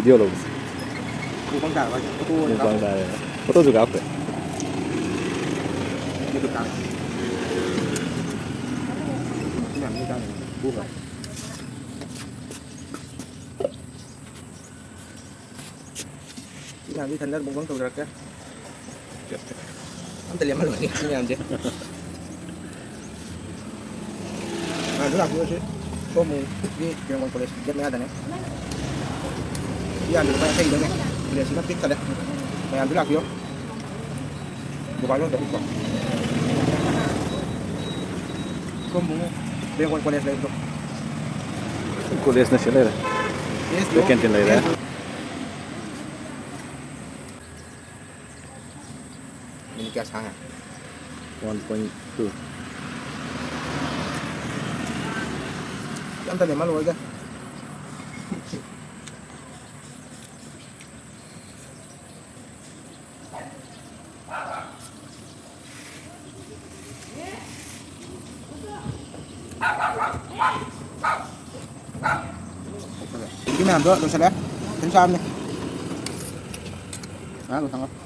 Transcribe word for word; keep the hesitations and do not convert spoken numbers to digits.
Video ꯂꯧꯕꯁꯦ꯫ Mukbang ꯇꯥꯔꯕ ꯍꯥꯏꯁꯦ? ꯐꯣꯇꯣ ꯑꯣꯏꯅ ꯃꯨꯛꯕꯥꯡ ꯀꯥꯞꯄ? ꯇꯥꯔꯦ꯫ ꯐꯣꯇꯣꯁꯨ ꯀꯥꯞꯈ꯭ꯔꯦ꯫ ꯌꯨꯇꯨꯕꯇ꯫ ꯁꯤ ꯃꯌꯥꯝꯁꯤ ꯆꯥꯅꯤ꯫ ꯄꯨꯈ꯭ꯔꯣ꯫ ꯁꯤ ꯃꯌꯥꯝꯁꯤ ꯏꯊꯟꯗ ꯃꯨꯛꯕꯥꯡ ꯇꯧꯖꯔꯛꯀꯦ꯫ ꯑꯝꯇ ꯂꯦꯝꯍꯜꯂꯣꯏꯒꯦ ꯁꯤ ꯃꯌꯥꯝꯁꯦ꯫ ꯃꯌꯥꯝꯁꯨ ꯂꯥꯛꯄꯤꯌꯨ꯫ ꯁꯤ ꯁꯣꯝꯒꯤ ꯕꯦꯡꯒꯣꯜ ꯀꯣꯂꯦꯖ ꯒꯦꯠ ꯃꯌꯥꯗꯅꯦ꯫ ꯁꯤ ꯌꯥꯝꯗꯤ ꯂꯨꯄꯥ ꯌꯥꯡꯈꯩꯗꯪꯅꯦ꯫ ꯀꯣꯂꯦꯖꯁꯤꯅ ꯄꯤꯛ ꯊꯜꯂꯦ꯫ ꯃꯌꯥꯝꯁꯨ ꯂꯥꯛꯄꯤꯌꯨ꯫ ꯗꯨꯀꯥꯟ ꯂꯣꯟꯗ ꯄꯤꯛꯄ꯫ ꯁꯣꯝꯕꯨꯡ ꯕꯦꯡꯒꯣꯜ ꯀꯣꯂꯦꯖ ꯂꯩꯕꯗꯣ꯫ ꯀꯣꯂꯦꯖꯅ ꯁꯤ ꯂꯩꯔꯦ꯫ ꯀꯦꯟꯇꯤꯟ ꯂꯩꯔꯦ꯫ ꯃꯤꯅꯤꯠ ꯀꯌꯥ ꯁꯥꯡꯉꯦ? One point two꯫ ꯑꯝꯇ ꯂꯦꯝꯍꯜꯂꯣꯏꯗ꯫ ꯁꯤ ꯃꯌꯥꯝꯗꯣ ꯂꯣꯏꯁꯤꯜꯂꯦ꯫ ꯁꯨꯝ ꯆꯥꯕꯅꯤ꯫ ꯉꯥꯏꯍꯥꯛ ꯂꯣꯏꯁꯪꯉꯣ꯫